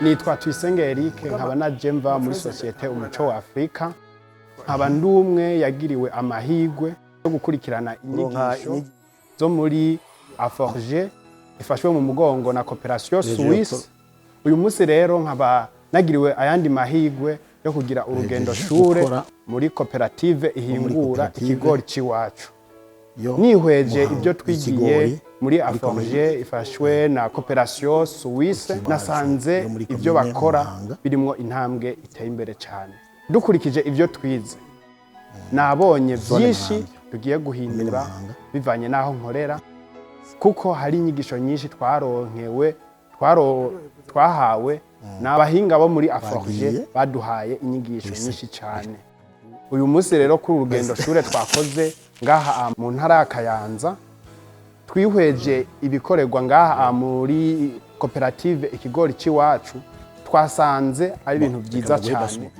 Nitwa Tuyisenge Eric, nkaba naje mva muri société Umuco wa Afurika, nkaba ndi umwe yagiriwe amahirwe yo gukurikirana Kuronka inyigisho zo muri AFORGE ifashwe mu mugongo na Coopération Suisse. Uyu munsi rero nkaba nagiriwe ayandi mahirwe yo kugira urugendo shure gukora muri koperative ihingura koperative ikigori c'iwacu. Yo Nihweje Muhanga, ibyo twigiye ikigori muri muri AFORGE ifashwe na Coopération Suisse, Iwacu, nasanze yo muri ibyo komine bakora Muhanga. birimwo intambwe iteye imbere cyane. Dukurikije ibyo twize, nabonye Zone byinshi Muhanga. tugiye guhindura Komine Muhanga. bivanye n'aho nkorera, kuko hari inyigisho nyinshi twaronkewe, twahawe n'abahinga bo muri AFORGE. Bagiye. Baduhaye inyigisho nyinshi cyane. Uyu munsi rero, kuri uru rugendo shure twakoze ngaha mu ntara ya Kayanza, twihweje ibikorerwa ngaha muri koperative Ikigori cy'iwacu, twasanze ari ibintu byiza cyane.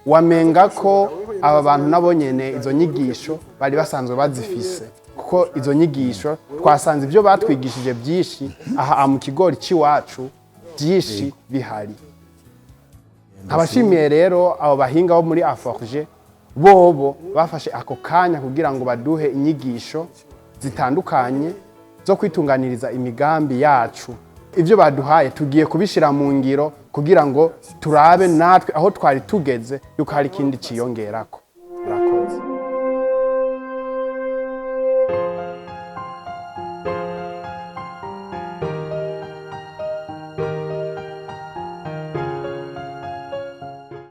Wamenga ko aba bantu nabo nyene izo nyigisho bari basanzwe bazifise, kuko izo nyigisho twasanze ibyo batwigishije byinshi aha mu kigori cy'iwacu byinshi bihari. Abashimiye rero abo bahinga bo muri AFORGE, bobo bafashe ako kanya kugira ngo baduhe inyigisho zitandukanye zo kwitunganiriza imigambi yacu. Ibyo baduhaye tugiye kubishyira mu ngiro kugira ngo turabe natwe aho twari tugeze yuko hari ikindi ciyongerako.